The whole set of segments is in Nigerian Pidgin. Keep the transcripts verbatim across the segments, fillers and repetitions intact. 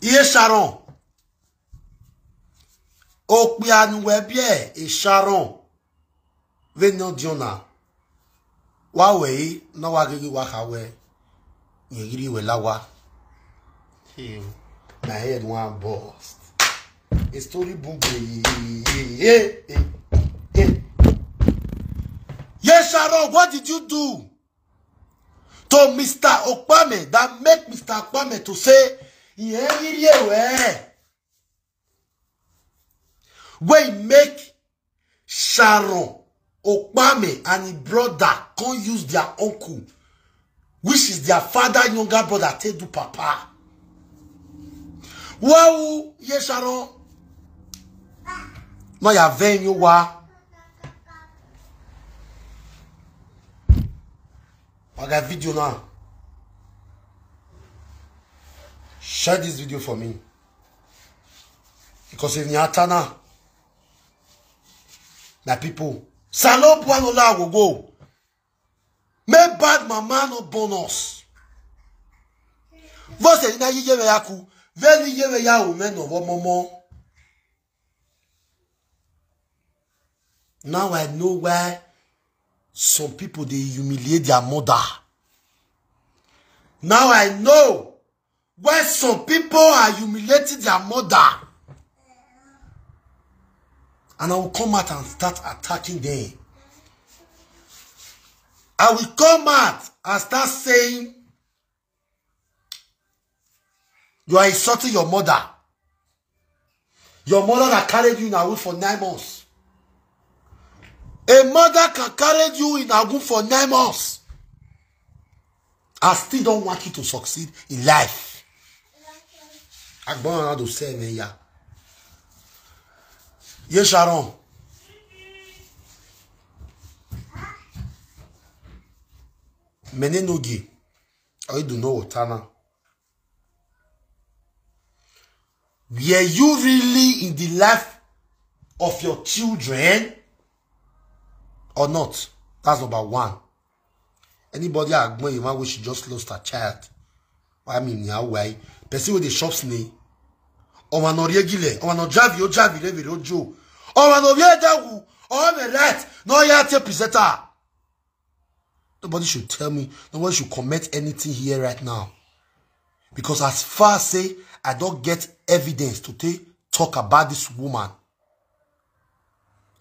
Iye Sharon. Okpianu webie e Sharon. Ve no diona. Wa we na wa gege wa ka we. Ye giri we lawa. My head one burst. A story boom. Hey, hey, hey, hey. Yes, Sharon, what did you do to Mister Okpame that make Mister Okpame to say, yeah, yeah, yeah, where? Wey make Sharon Okpame and him brother come use their uncle, which is their father younger brother, take do papa. Wow, yes, Sharon. No, ya venue wa. I got video now. Share this video for me. Because if Nyatana, my people, Salo Buanola will go. May bad mama no bonus. Vose ina yiye me yaku. Veli yiye me ya ume no wo momo. Now I know why some people, they humiliate their mother. Now I know why some people are humiliating their mother. And I will come out and start attacking them. I will come out and start saying, you are insulting your mother. Your mother that carried you in her womb for nine months. A mother can carry you in her womb for nine months. I still don't want you to succeed in life. Agbon na do say me ya. Yes, Sharon. Many nogi. I do know Otana. Were you really in the life of your children or not? That's number one. Anybody agbon you man, she just lost her child. I mean, yeah, why? Person with the shops ni. Ọmọ no regular, ọmọ no javi, o javi, revi, rojo. Ọmọ no ye dawu, ọmọ right, no ya te presenter. Nobody should tell me, nobody should comment anything here right now. Because as far as say I don't get evidence to take talk about this woman,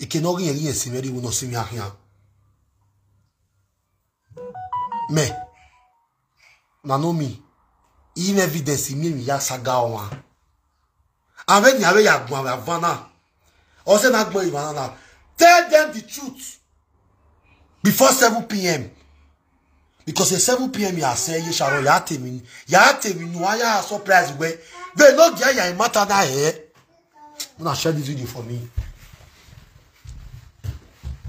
it cannot be any scenario will not see me here. Me, na know me. In evidence, me me ya saga one. And when you are ya gwa vana, or say na gwa vana, tell them the truth before seven p.m. Because at seven p.m. you are saying, "Yes, Sharon, you are telling me, you are telling me, no, I am surprised where they no get your matter na eh." Una share this video for me.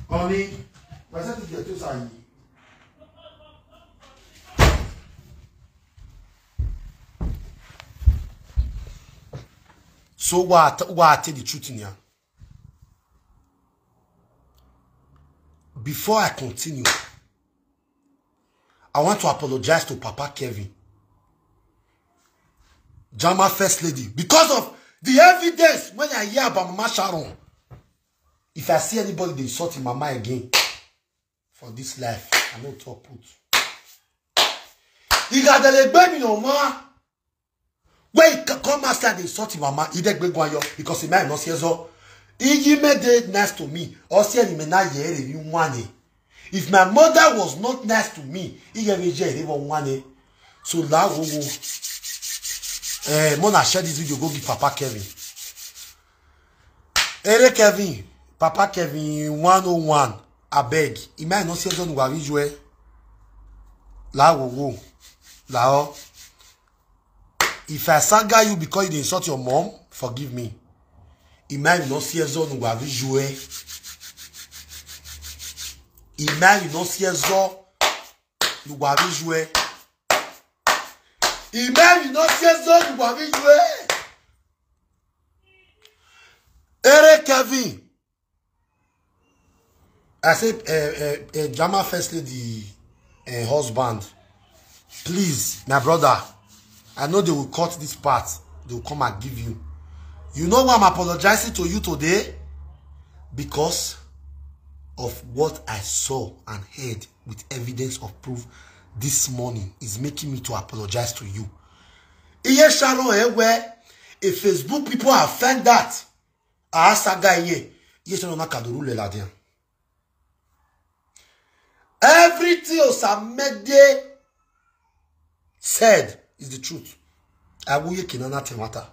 Honey, my second get to say. So what? What I tell the truth in here? Before I continue, I want to apologize to Papa Kevin, Jama First Lady, because of the evidence when I hear about Mama Sharon. If I see anybody they insulting Mama again for this life, I no talk put. He got the baby no ma. When he come outside, they insult him mama. He dey gbegbo ayo because he might not see so. He me dey next to me. Or see any me na yere you one. If my mother was not next to me, he get me jere one. So la wo wo. Eh, mona share this video, go give Papa Kevin. Ere Kevin, Papa Kevin one oh one. I beg. He might not see so nuwa visual. La wo wo. La o. If I saga you because you dey insult your mom, forgive me. Ima you no see ezo nuwa visual. Ima you no see ezo nuwa visual. Ima you no see ezo nuwa visual. Ere Kevin. I say, uh, uh, uh, Jama First Lady, uh, husband, please, my brother, I know they will cut this part. They will come and give you. You know why I'm apologizing to you today? Because of what I saw and heard with evidence of proof this morning is making me to apologize to you. Iye Sharon Ewe, if Facebook people have found that, Asaga Iye, Iye Sharon Nakaduru Leladian. Everything Osamede said is the truth. Awuye Kinana Temata.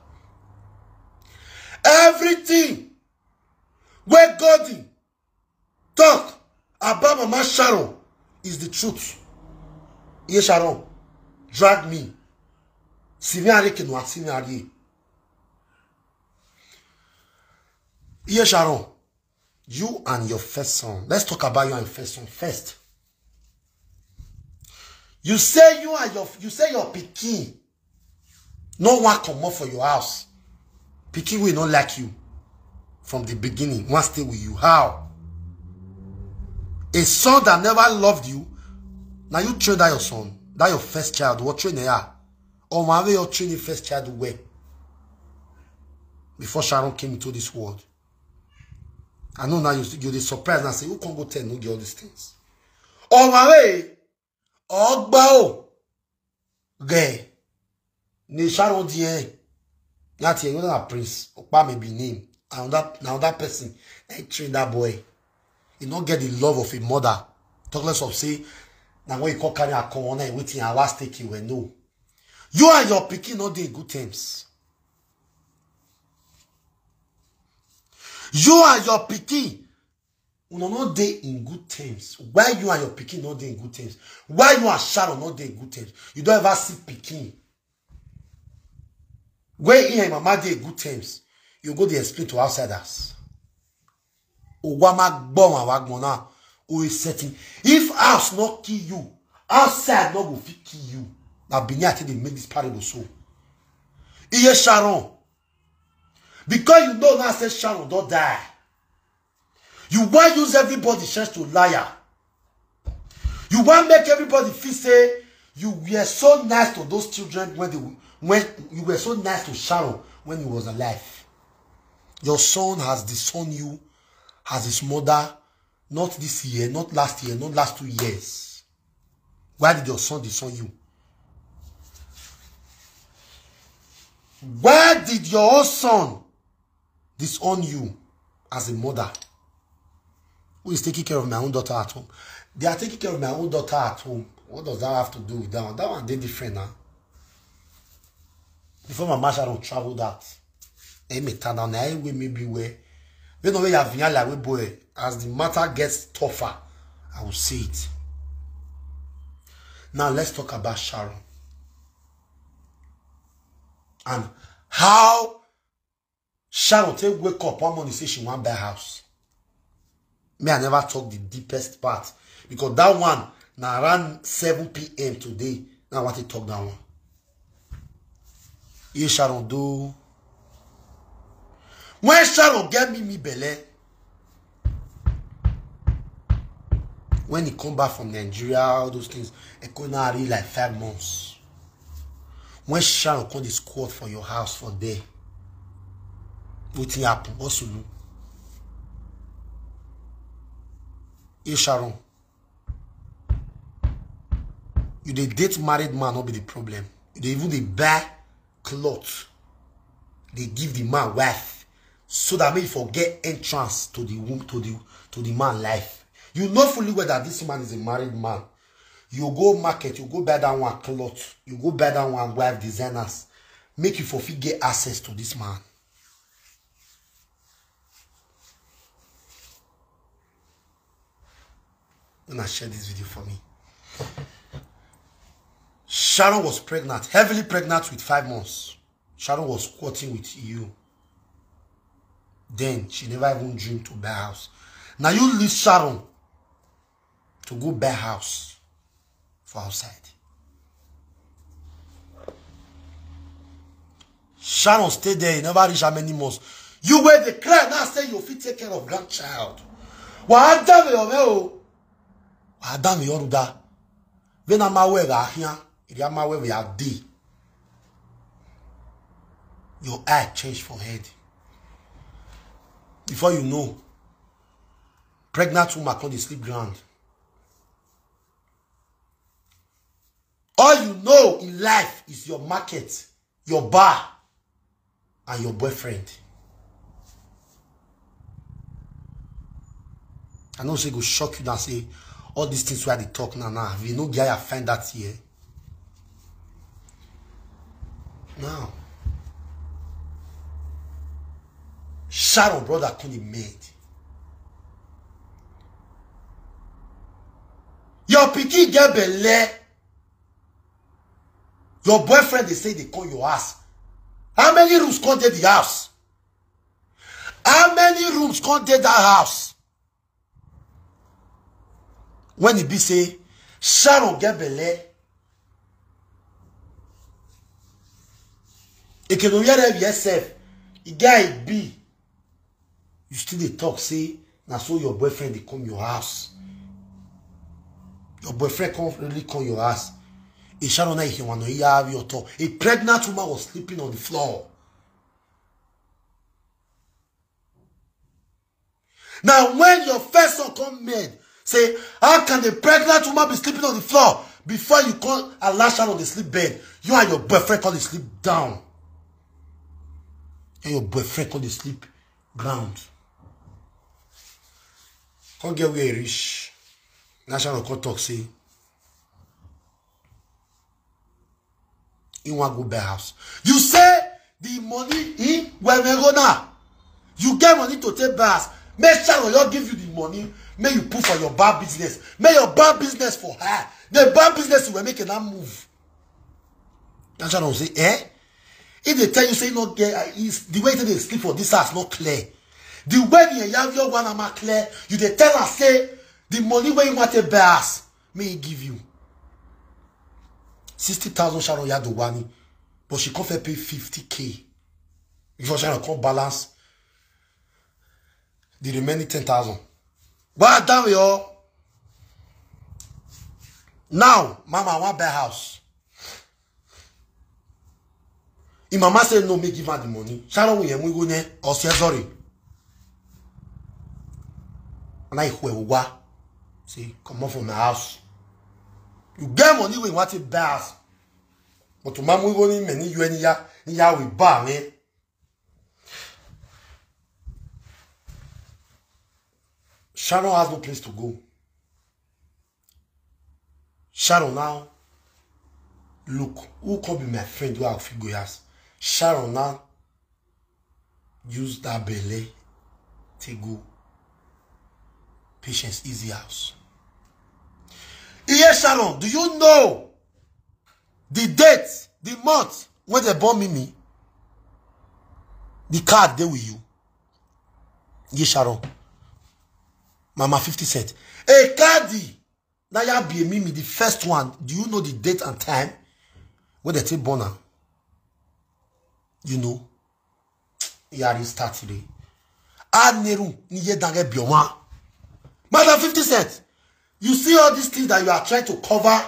Everything where God talk about Mama Sharon is the truth. Yes, Sharon, drag me. Simi Ari Kinua, Simi Ari. Yes, Sharon, you and your first son. Let's talk about you and your first son first. You say you and your you say your pikin no wan comot for your house. Pikin will not like you from the beginning. Wan stay with you. How? A son that never loved you. Now you train that your son, that your first child. What train they are? Or maybe you train your first child well before Sharon came into this world. I know now you you dey surprise and say, "Who can go tell no get all these things?" Oh my way, oh bao, gay. Ni Sharon die. That here, you know that prince. Opa may be name. Another another person. I train that boy. He not get the love of a mother. Talk less of say, now when you call carry a corner, waiting, I was taking well. No. You and your pikin not dey in good terms. You and your pikin, you no dey in good terms. Why you and your pikin not dey in good terms? Why you and Sharon not dey in good terms? You don't ever see pikin. Where he and mama dey in good terms, you go dey explain to outsiders. Owama gbọmọ wa gbọn now. O is setting. If house not kill you, outside not go fit kill you. Now Benin, I think they make this parable so. Iye Sharon. Because you know now say Sharon don't die. You want use everybody chance to liar. You want make everybody feel say you were so nice to those children when they when you were so nice to Sharon when he was alive. Your son has disowned you, has his mother, not this year, not last year, not last two years. Why did your son disown you? Why did your own son disown you as a mother who is taking care of my own daughter at home? They are taking care of my own daughter at home. What does that have to do with that one? That one dey different now. Before my master don't travel that, eh, me turn down na way maybe where we know where you have like we boy as the matter gets tougher. I will say it. Now let's talk about Sharon and how Sharon take wake up one morning say she wan buy house. Me, I never talk the deepest part because that one na around seven p m today. Now I want to talk that one. Yes, Sharon do. When Sharon get me me belle, when he come back from Nigeria, all those things, I could not read like five months. When Sharon come dey squat for your house for there, wetin happen? What's you? Hey Sharon, you dey date married man, not be the problem. You dey even dey buy cloth, dey give the man wife, so that make you for get entrance to the womb, to the to the man life. You know fully well that this man is a married man. You go market, you go buy that one cloth, you go buy that one wife designers, make you for fit get access to this man. When I share this video for me, Sharon was pregnant, heavily pregnant with five months. Sharon was squatting with you. Then she never even dreamed to buy house. Now you leave Sharon to go buy house for outside. Sharon stay there, you never reach how many months. You were the cry now say you fit take care of grandchild. Wa adam yo me o. Wa adam yo ruda. Ve na ma we ga hia, iri ma we we adi. Your eye change for head. Before you know, pregnant woman come dey sleep ground. All you know in life is your market, your bar, and your boyfriend. I know say e go shock you now, say all these things wey I dey talk now, now, if you no get, I find that here. Now, Sharon brother come dey mad. Your pikin get belle. Your boyfriend dey say dey come your house. How many rooms come dey the house? How many rooms come dey that house? When e be say Sharon get belle, Ekedo yere yourself, e get e be. You still dey talk say na so your boyfriend dey come your house. Your boyfriend come really come your house. E Sharon na ihe wano iya abi oto. A pregnant woman was sleeping on the floor. Now, when your first son come mad, say, how can a pregnant woman be sleeping on the floor? Before you come allow Sharon dey sleep bed, you and your boyfriend come dey sleep down. And your boyfriend come dey sleep ground. Come get where e reach. Now Sharon come talk say, he wan go buy house. You say the money he when we go now. You get money to take buy house. Make Sharon Oyo give you the money. Make you put for your bar business. Make your bar business for her. The bar business will make that move. That's what I say, eh? If they tell you say not get, uh, is the way they sleep for this house not clear. The way the Yavio one am clear, you dey tell us say the money where you want to buy house, may he give you sixty thousand Sharon Oyo wani, but she come fit pay fifty K. Before Sharon come balance the remaining ten thousand. Well done, yo. Now, mama, I want buy house. Im mama say no, make give her the money. Sharon will we go ne or say sorry. And I who wa say come off from my house. You get money we want to buy house. But to mama we go ni many you any ya ni ya we buy me. Sharon has no place to go. Sharon now look who can be my friend who I fit go ask. Sharon now use that belle to go Patience Easy house. Yes, Sharon, do you know the date, the month when they born me, me? The card there with you. Yes, Sharon. Mama fifty cent. A cardi. Now you be a mimi, the first one. Do you know the date and time when they take born am? You know. Yari start today. Aneru ni ye dange bioma. Madam fifty cent. You see all these things that you are trying to cover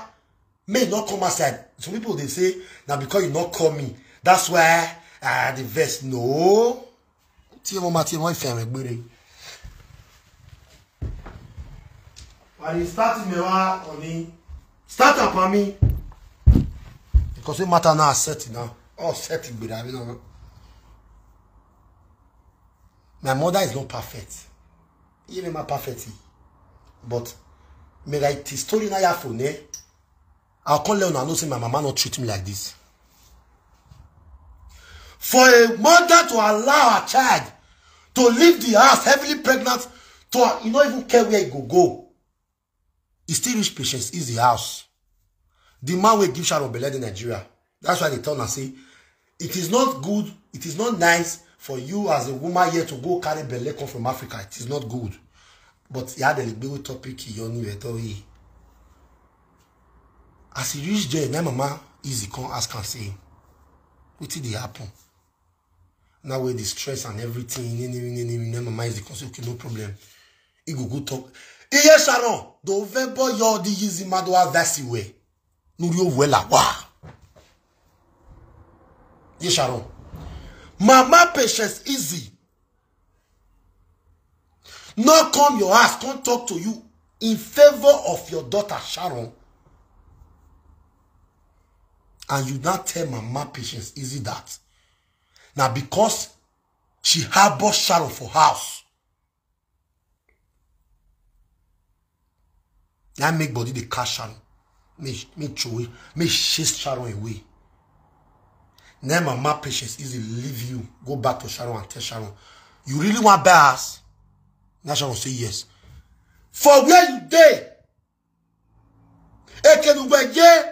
may not come outside. Some people they say now because you not call me. That's why I had the vest. No. Tí mo máa tí mo fẹ́ rẹ̀ gbére. Wàá start mi wá òní. Start up on me. Because we matter now set now. Oh, set gbére àbí náà. My mother is not perfect. Even my perfect. But me like the story now ya for ne. I'll call Leon and know say my mama not treat me like this. For a mother to allow her child to leave the house heavily pregnant, to you not even care where you go go. He still reach Patience Easy house. The man will give Sharon Beled in Nigeria. That's why they tell and say it is not good, it is not nice for you as a woman here to go carry belle come from Africa. It is not good. But he had a little topic he only went on he. As he reached there, now mama Easy come ask and say, what did happen? Now with the stress and everything, na mama Easy come say, okay, no problem. He go go talk. Iye Sharon, do vebo yo di yizi mado a vesi we. Nuri o vwe la wa. Ye Sharon. Mama Patience Easy no come your house, come talk to you in favor of your daughter Sharon. And you now tell Mama Patience Easy that now because she harbor Sharon for house, now make body dey catch Sharon. Make make throw away, make chase Sharon away. Now Mama Patience Easy leave you, go back to Sharon and tell Sharon, you really want buy house? Now Sharon say yes. For where you dey? Ekenugbe ye.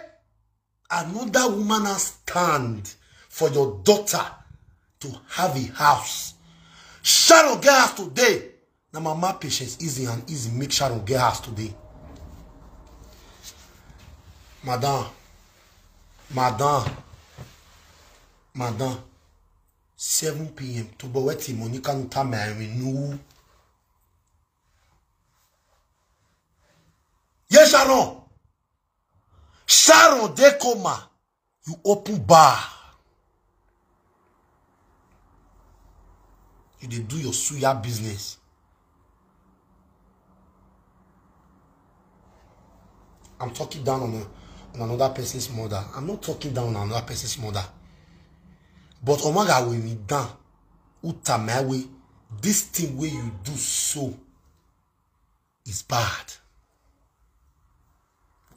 Another woman has stand for your daughter to have a house. Sharon get house today. Now Mama Patience Easy and Easy make Sharon get house today. Madam, madam, madam, seven p.m. to go wait till Monica no tell me I mean no. Yes, Sharon. Sharon dey coma. You open bar. You dey do your suya business. I'm talking down on, a, on another person's mother. I'm not talking down on another person's mother. But Omaga will me down. Uta my way. This thing where you do so is bad.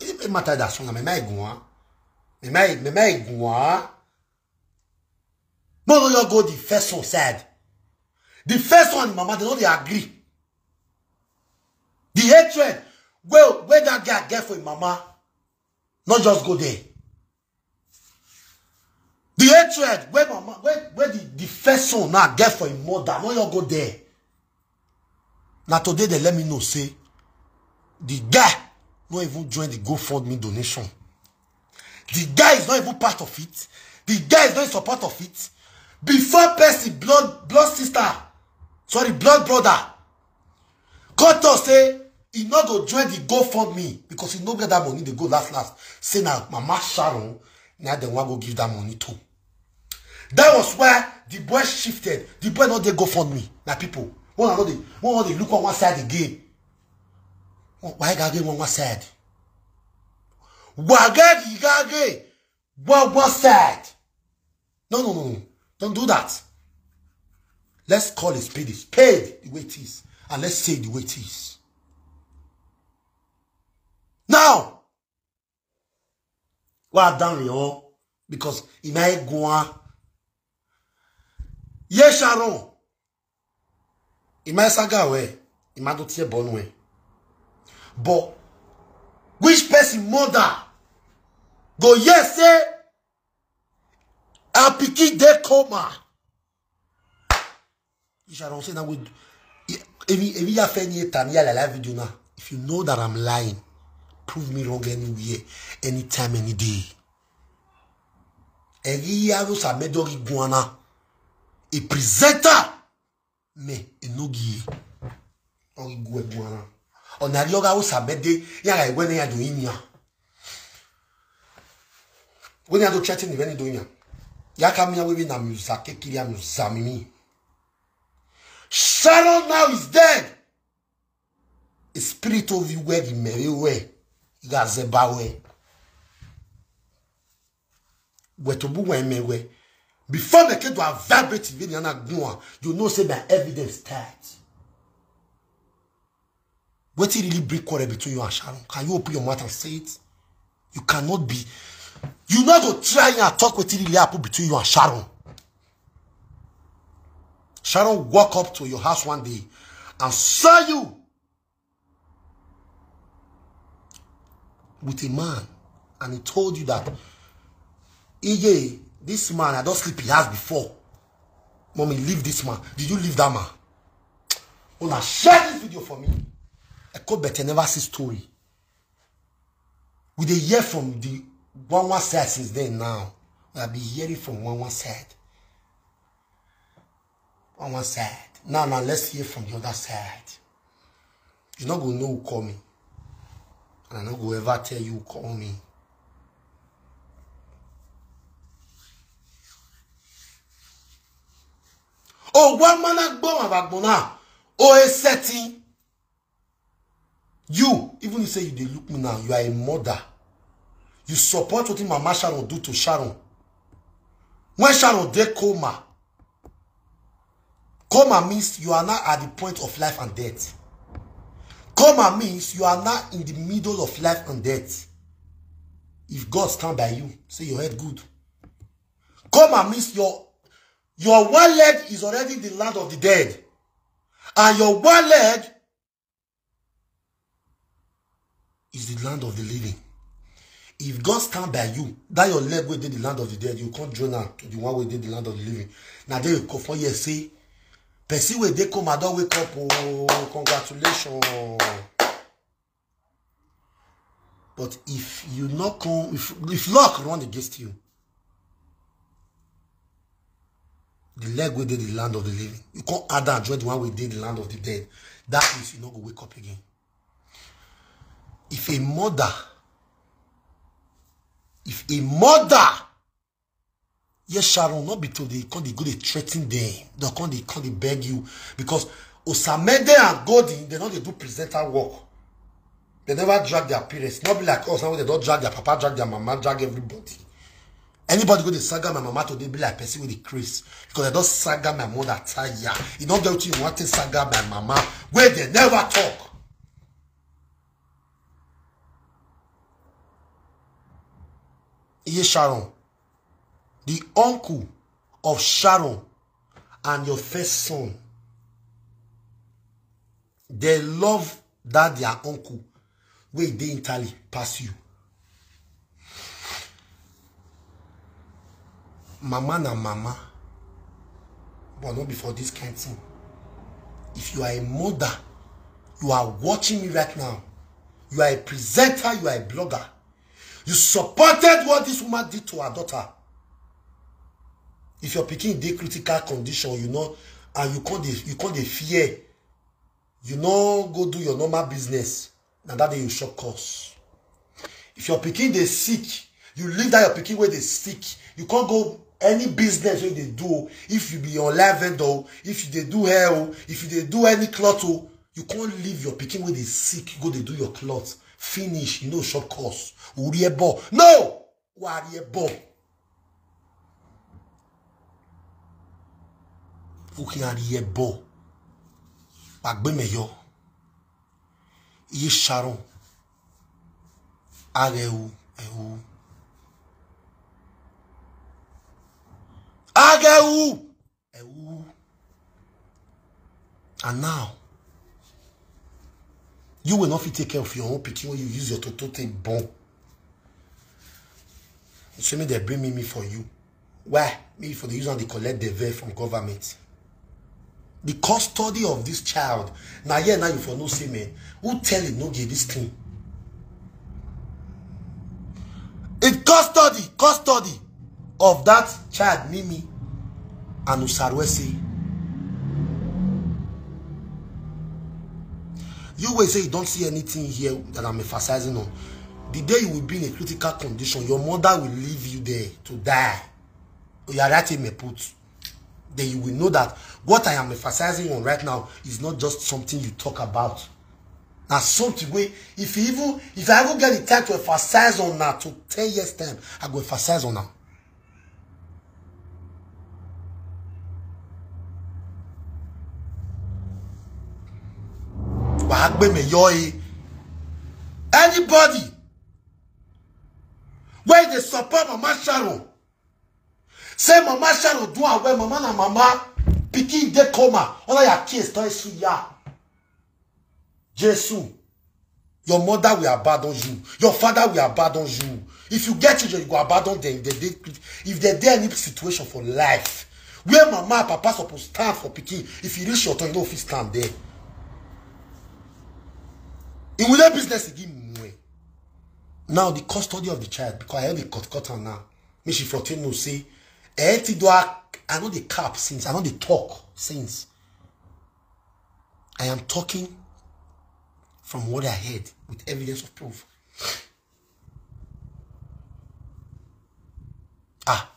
It matter that song. Me my go on. Me my me my go on. No, no, you go the first one said. The first one, mama, they don't agree. The hatred where where that guy get for him mama, not just go there. The hatred where mama where where the, the first son now get for him mother, not you go there. Now today they let me know say the guy not even join the GoFundMe donation. The guy is not even part of it. The guy is not in support of it. Before person blood blood sister, sorry, blood brother, come talk say he no go join the GoFundMe because he no get that money dey go last last. Say na Mama Sharon, na dem wan go give that money to. That was why the boy shifted. The boy no dey GoFundMe. Na people, one another, one another look on one side again. Why gage one one side? Why gage one one side? No, no, no, no. Don't do that. Let's call a spade a spade the way it is, and let's say the way it is. Now, what I done you because in my guan, yes, Sharon, in my saga way, in my dotier bon way. But which person mother go yes say a pikin dey coma? If you don't say that with every every year any time here live video now. If you know that I'm lying, prove me wrong anywhere, anytime, any day. Every year was a medori guana, a presenter me enogi. Ori gue guana. On a yoga was a mede, ya I went there doing ya. When I do chatting the very doing ya. Yakamia we na muzake kiria muzamimi. Sharon now is dead. A spirit of you where the merry way. Gazeba way. Wetobu when me way. Before me can do a vibrate video na gua, you know say my evidence tight. What really bring quarrel between you and Sharon? Can you open your mouth and say it? You cannot be. You not go try and talk what really happen between you and Sharon. Sharon walk up to your house one day and saw you with a man, and he told you that, "Ije, this man, I don't sleep in house before. Mommy, leave this man." Did you leave that man? Una share this video for me. I could better never see story. We dey hear from the one one side since then now. We have been hearing from one one side. On one side. Now, now let's hear from the other side. You not go know who call me. And I not go ever tell you who call me. Oh, one man agbon avagbona. Oh, a setting. You, even you say you dey look me now, you are a mother. You support wetin Mama Sharon do to Sharon. When Sharon dey coma, coma means you are now at the point of life and death. Coma means you are now in the middle of life and death. If God stand by you, say your head good. Coma means your your one leg is already in the land of the dead, and your one leg is the land of the living. If God stand by you, that your leg wey dey the land of the dead, you can't join am to the one wey dey the land of the living. Now they come for here say, person wey dey coma don wake up. Oh, congratulations. But if you not come, if, if luck run against you, the leg wey dey the land of the living, you can't add and join the one wey dey the land of the dead. That means you no go wake up again. If a mother, if a mother, yes, Sharon, not be today, come dey go dey threaten them. They come dey come dey beg you because Osamede and Godin, they no dey do presenter work. They never drag their parents. Not be like us, now they don't drag their papa, drag their mama, drag everybody. Anybody go dey saga my mama today be like person wey dey craze because they don't saga my mother tire. You don't get what you want to saga my mama where they never talk. Iye Sharon, the uncle of Sharon and your first son, they love that their uncle wey dey Italy pass you. Mama na mama, but not before this kind thing. If you are a mother, you are watching me right now, you are a presenter, you are a blogger, you supported what this woman did to her daughter. If your pikin dey critical condition, you know, and you can't dey, you can't dey fear, you no go do your normal business. Na that day you shock cause. If your pikin dey sick, you leave that your pikin wey dey sick. You can't go any business wey you dey do. If you be online vendor, if you dey do hair, if you dey do any cloth, you can't leave your pikin wey dey sick go dey do your cloth. Finish, you know, shop cost. Uriebo. No! Wariebo. Ukiariebo. Pagbemeyo. Iye Sharon. Ageu. Eu. Ageu. Ewu. And now, you will not fit take care of your own pikin when you use your toto take born. You see me, they bring me, me for you. Why? Me for the use and they collect the veil from government. The custody of this child. Now, here now you for no say me. Who tell him no give this thing? In custody, custody of that child, Mimi and Usarwesi. You will say you don't see anything here that I'm emphasizing on. The day you will be in a critical condition, your mother will leave you there to die. You are right in my put. Then you will know that what I am emphasizing on right now is not just something you talk about. Now, something wey, if you even, if I even get the time to emphasize on now to ten years time, I go emphasize on now. Wàá gbé mi yọ e. Anybody wey dey support Mama Sharon, say Mama Sharon do am well, Mama na Mama, pikin dey coma, all your case don suya. Jesus, your mother will abandon you, your father will abandon you. If you get children, you go abandon them. If they dey, if they dey any situation for life where Mama and Papa suppose stand for pikin, if you reach your turn, you no fit stand there. In with that business again. Now the custody of the child, because I only cut cut am now. Me she fourteen no say, eh, ti do I, I know the cap since, I know the talk since. I am talking from what I heard with evidence of proof. Ah,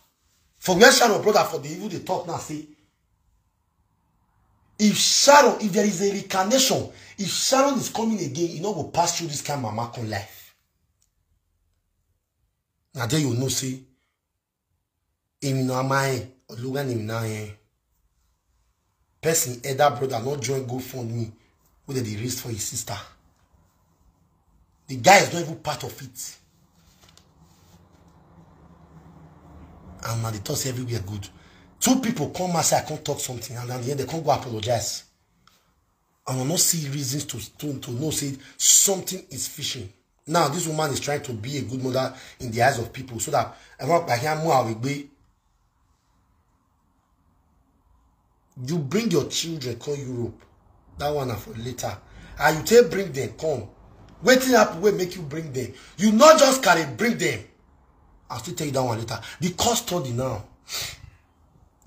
for where Sharon brother for the evil they talk now say, If Sharon, if there is a reincarnation, if Sharon is coming again, you no go pass through this kind of mama con life. Now there you know say, Emino Amae, Oluwa Emino Amae. Person, elder brother, not join GoFundMe wey dem dey raise for his sister. The guy is not even part of it. And now they talk say everywhere good. Two people come outside, I can't talk something, and at the end they can't go apologize. And I not see reasons to, to, to know say something is fishing. Now this woman is trying to be a good mother in the eyes of people, so that I want by here more away. You bring your children come Europe. That one na for later. And you take bring them come. Wetin happen wey make you bring them? You not just carry bring them. I'll still tell you that one later. The custody now.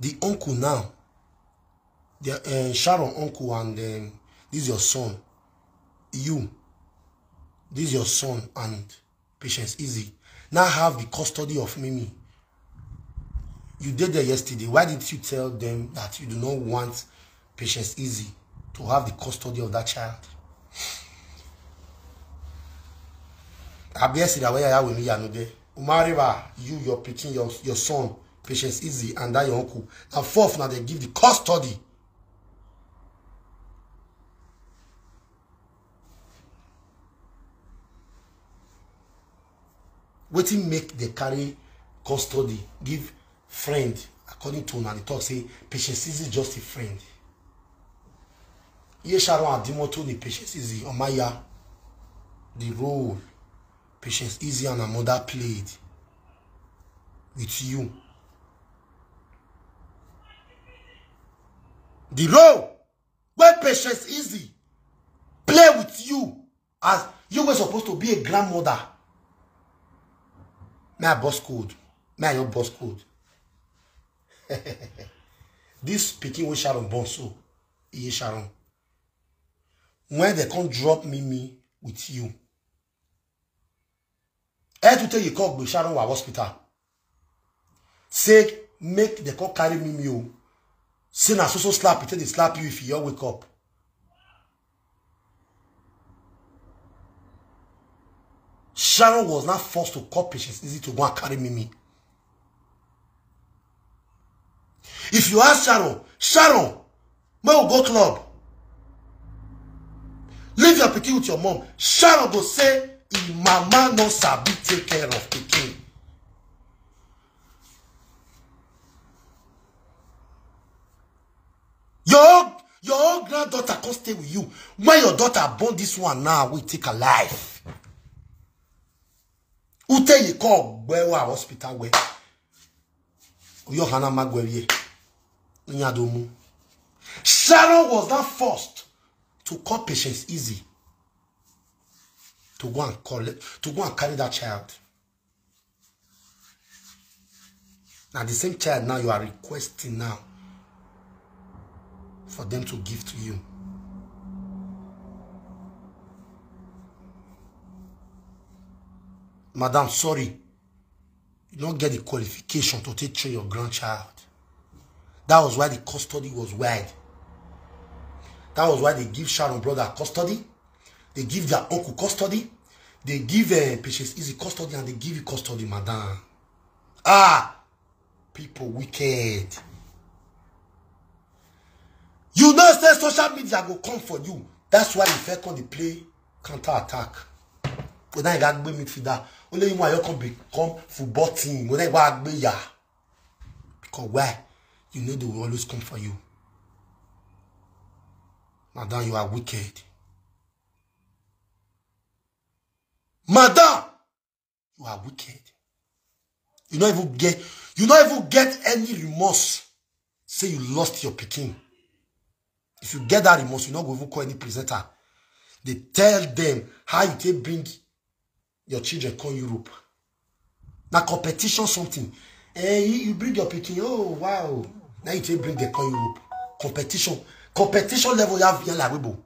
The uncle now. The uh, Sharon uncle and um, this is your son. You. This is your son and Patience Easy now have the custody of Mimi. You did there yesterday. Why didn't you tell them that you do not want Patience Easy to have the custody of that child? Abi yesterday, where you are with me, you know there. Umariba, you, your pikin, your, your son, Patience Easy, and that your uncle. Now, fourth, now they give the custody. Wetin make they carry custody give friend? According to una, they talk say Patience Easy just a friend. Ye Sharon Adimoto ni Patience Easy Omaya. The role Patience Easy and her mother played with you. The role where Patience Easy play with you as you were supposed to be a grandmother. May I boss code? May I your boss code? This pikin wey Sharon born so, Iye Sharon. When they come drop Mimi with you, eh, to tell you, call Sharon wa hospital. Say make they come carry Mimi o. Say na so so slap, e take dey slap you if you wake up. Sharon was not forced to call Patience Easy to go and carry Mimi. If you ask Sharon, Sharon, may we go club. Leave your pikin with your mom. Sharon go say, "Im mama no sabi take care of pikin." Your, your own granddaughter come stay with you. When your daughter born this one now, we take her life. Ute you call where hospital where? Your Hannah Magwevie. Nyadomu. Sharon was not forced to call Patience Easy to go and collect, to go and carry that child. Now the same child now you are requesting now for them to give to you. Madam, sorry. You don't get the qualification to take care of your grandchild. That was why the custody was wide. That was why they give Sharon brother custody. They give their uncle custody. They give uh, Patience Easy custody and they give you custody, madam. Ah, people wicked. You know say social media go come for you. That's why you first come dey play counter attack. When I got midfielder, only you want you come become football team. When I go Agbeya. Because why? You know they will always come for you. Madam, you are wicked. Madam, you are wicked. You not even get, you not even get any remorse. Say you lost your pikin. If you get that remorse, you not go even call any presenter. They tell them how you take bring your children come Europe. Now competition something. Eh, you, you bring your pikin. Oh wow. Now you take bring them come Europe. Competition. Competition level you have here like Weibo.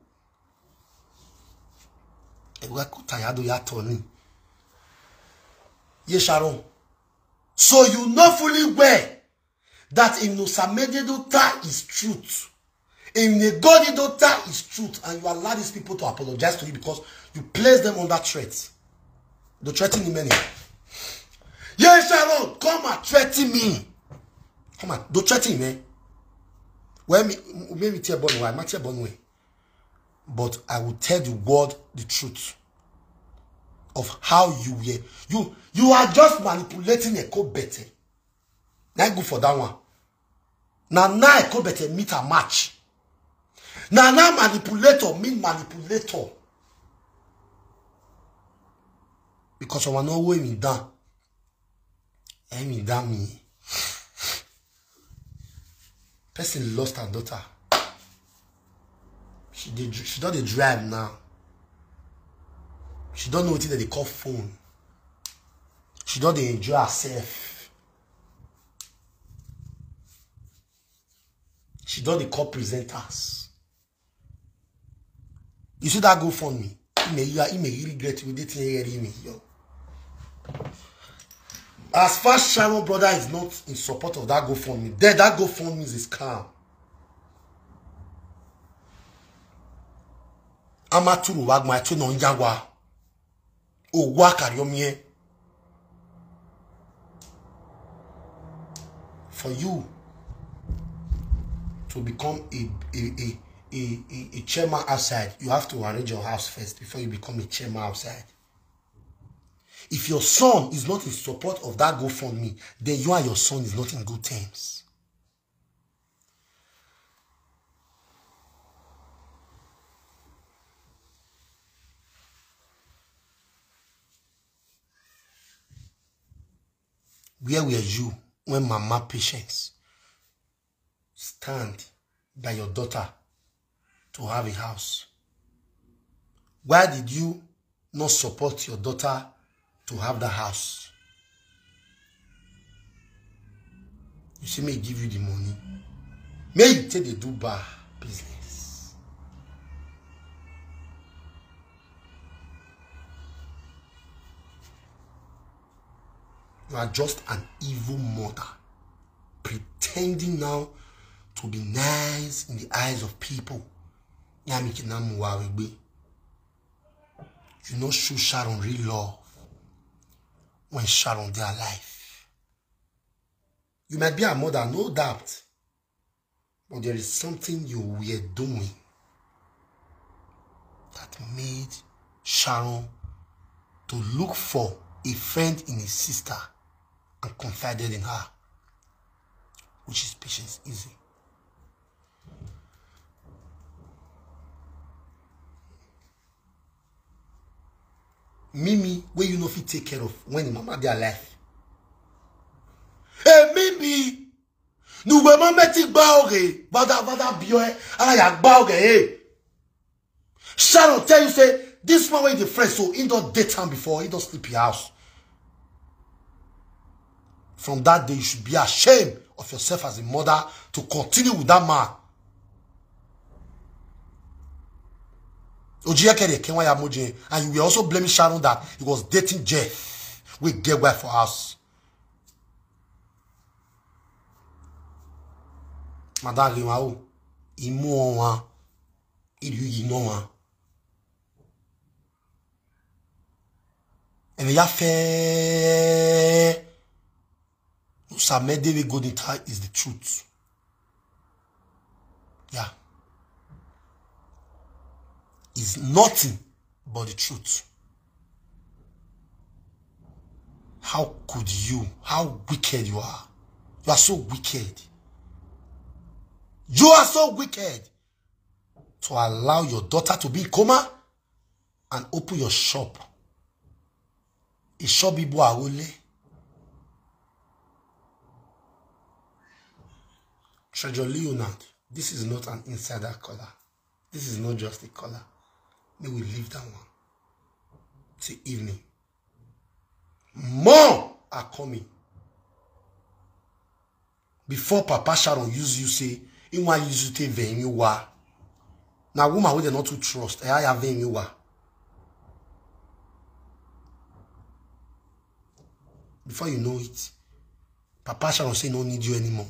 Ewa kutayado ya Tony. Ye Sharon. So you know fully well that Inusa Mededo tell his truth If Negodi daughter is truth and you allow these people to apologize to you because you place them under threat, they threaten him anyhow. Yes, Sharon, come and threaten me. Come on, don't threaten me. Well, me, maybe tear bone why, my tear bone way. But I will tell the world the truth of how you were. You you are just manipulating a co better. Not good for that one. Now now a co better meet a match. Now now manipulator mean manipulator. Because I want no way me down. I mean that me. Person lost her daughter. She did she don't dey drive now. She don't know what they call phone. She don't dey enjoy herself. She don't dey call presenters. You see that GoFundMe? He may, he may regret with the thing here, he may, yo. As far as Sharon brother is not in support of that GoFundMe, then that GoFundMe is a scam. Amaturu wagma eto no nyawa. O wa kariomie. For you to become a a, a, a, a, a chairman outside, you have to arrange your house first before you become a chairman outside. If your son is not in support of that GoFundMe, then you and your son is not in good terms. Where were you when Mama Patience stand by your daughter to have a house? Why did you not support your daughter to have that house? You see me give you the money. May you take the do bar business. You are just an evil mother, pretending now to be nice in the eyes of people. Yami kinamu wa wegbe. You know show Sharon real love when Sharon dey alive. You might be a mother, no doubt. But there is something you were doing that made Sharon to look for a friend in his sister and confided in her, which is Patience Easy. Mimi, where you no fit take care of when the mama dey alive. Hey, Mimi, nuwe mama ti gba oge, bada bada bio e, ara ya gba oge e. Sharon tell you say this man wey dey friend so he don date am before, he don sleep your house. From that day, you should be ashamed of yourself as a mother to continue with that man. Ojiyekere Kenwaya Moje, and you were also blaming Sharon that he was dating Jeff. We get wife for us. Madam Rimawo, imu onwa, ilu yi no one. And ya fe Usamede we go the time is the truth. Yeah. Is nothing but the truth. How could you? How wicked you are. You are so wicked. You are so wicked to allow your daughter to be in coma and open your shop. A shop Ibu Awole. Treasure Leonard, this is not an insider caller. This is not just a caller. May we leave that one till evening. More are coming. Before Papa Sharon use you say, he want use you take venue wa. Now woman wey dem not to trust, eh, I have venue wa. Before you know it, Papa Sharon say no need you anymore.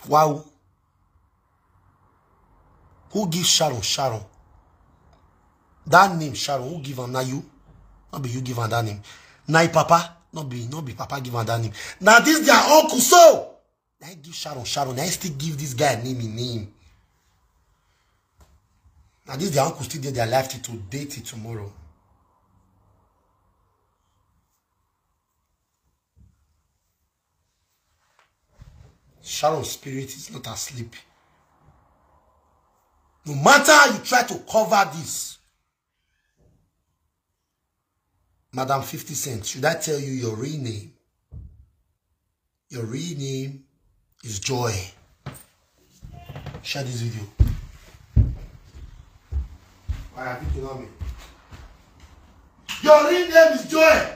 Wow. Who give Sharon Sharon? That name Sharon, who give am? Na you? No be you give am that name. Na him papa, no be, no be papa give am that name. Na this their uncle so. Na him give Sharon Sharon, na him still give this guy name in name. Na this their uncle still dey their life till today, till tomorrow. Sharon spirit is not asleep. No matter how you try to cover this, Madam fifty Cent, should I tell you your real name? Your real name is Joy. Share this video. Why have you told me? Your real name is Joy.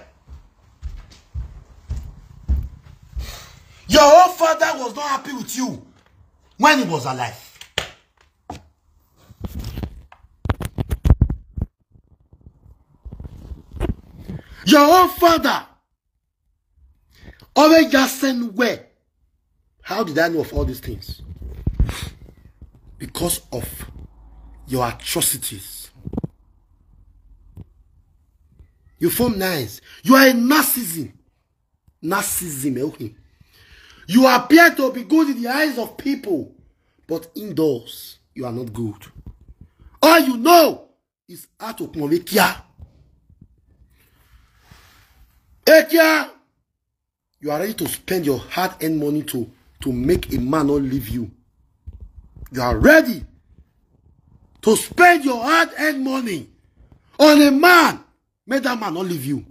Your own father was not happy with you when he was alive. Your own father always just send where? How did I know of all these things? Because of your atrocities. You form nice. You are a narcissism. Narcissism, eh, okay. You appear to be good in the eyes of people, but indoors, you are not good. All you know is how to convey care. Ekia, you are ready to spend your hard-earned money to, to make a man not leave you. You are ready to spend your hard-earned money on a man, make that man not leave you.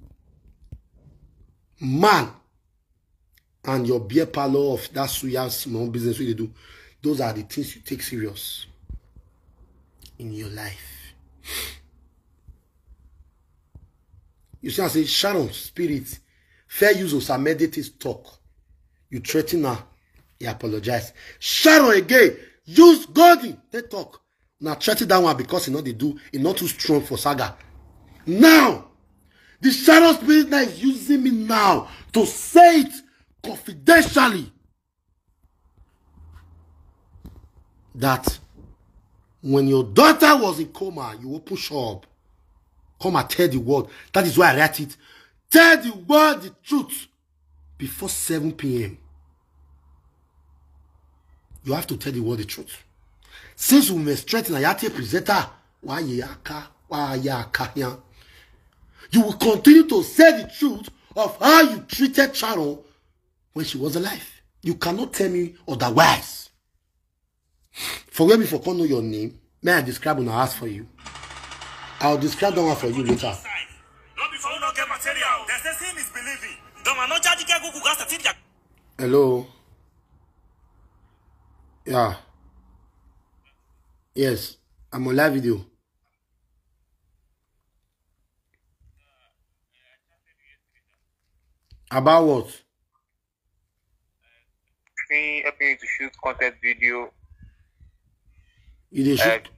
Man and your beer parlor of that suya small business wey you dey do, those are the things you take serious in your life. You see, I say Sharon spirit fair use Osamede take talk. You threaten her, you apologize. Sharon again use Golden take talk. Now threaten that one because he not dey do, he not too strong for saga. Now, the Sharon spirit now is using me now to say it confidentially that when your daughter was in coma, you open shop. Come and tell the world. That is why I write it. Tell the world the truth before seven p.m. You have to tell the world the truth. Since we were straight in Ayate presenter, why yaka, why yaka here? You will continue to say the truth of how you treated Sharon when she was alive. You cannot tell me otherwise. For where me for come know your name, may I describe una house for you? I'll describe that one for you later. No be for who no get material. They say seeing is believing. Dem are not judging get Google gas certificate. Hello. Yeah. Yes, I'm on live video. About what? Helping you to shoot content video. You dey shoot?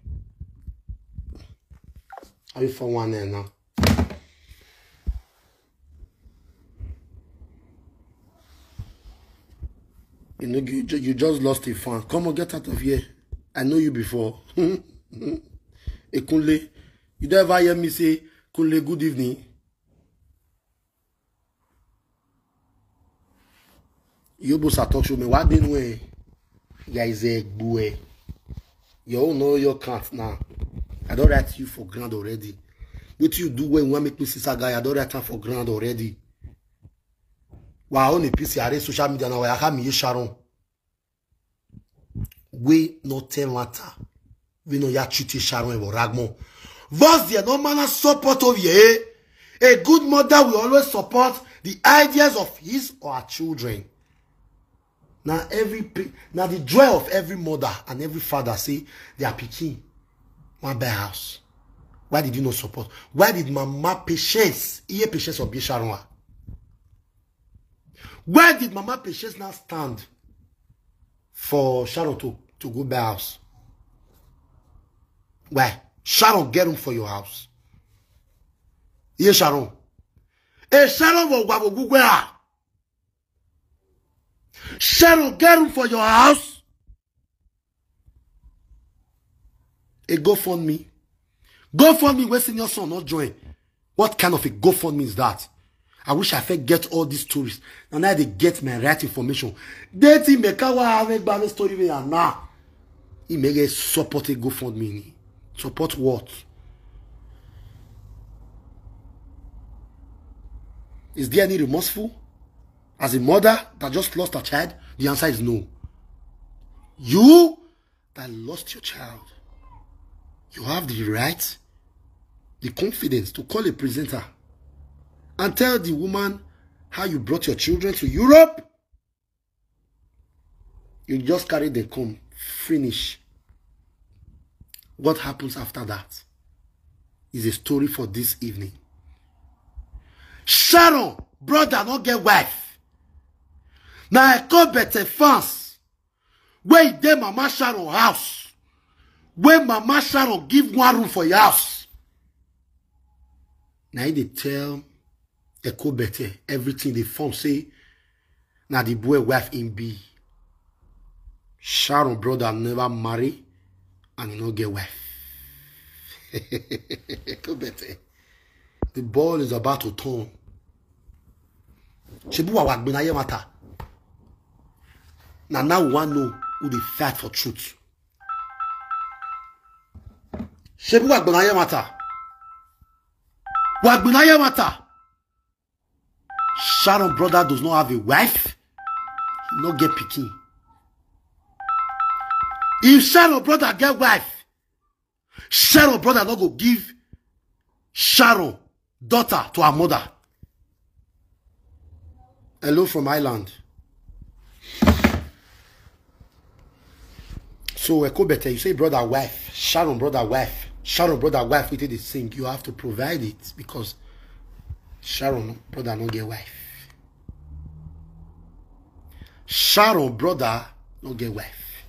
Are you for one there now? You know, you, ju- you just lost a fan. Come on, get out of here. I know you before. Ekunle, you don't ever hear me say, "Kunle, good evening." You both are talk show me. What didn't we? Guys, eh, bue. Your own know your count now. I don't write you for ground already. What you do when one make me sister guy, I don't write am for ground already. Wa only P C R social media now, I have me Sharon. We no tell matter. We no ya treat Sharon or Ragmo. Voice there no man support of ye. A good mother will always support the ideas of his or her children. Now every pe- now the joy of every mother and every father say their pikin one buy house. Why did you not support? Why did Mama Patience, Iye Patience of Sharon? Why did Mama Patience now stand for Sharon to, to go buy house? Why? Sharon get room for your house. Yes, Sharon. Hey, Sharon, wo- wo- wo- wo- where? Sharon get room for your house. A GoFundMe. GoFundMe wey senior son no join. What kind of a GoFundMe is that? I wish I fit get all these stories. And now they get my right information. They think me kawa have a bad story with her now. He may get support a GoFundMe. Support what? Is there any remorseful? As a mother that just lost her child, the answer is no. You that lost your child, you have the right, the confidence to call a presenter and tell the woman how you brought your children to Europe. You just carry them come, finish. What happens after that is a story for this evening. Sharon brother no get wife. Na Ekobete fans wey dey Mama Sharon house, wey Mama Sharon give one room for your house. Now they tell Ekobete everything they form say na the boy wife in be. Sharon brother never marry and he no get wife. Ekobete, the ball is about to turn. Shebu wa wagbinaye matter. Now now we want know who they fight for truth. Shebu wagbinaye matter. Wagbinaye matter. Sharon brother does not have a wife. He no get pikin. If Sharon brother get wife, Sharon brother no go give Sharon daughter to her mother. Hello from Ireland. So Ekobete, you say brother wife, Sharon brother wife, Sharon brother wife with the sing. You have to provide it because Sharon brother no get wife. Sharon brother no get wife.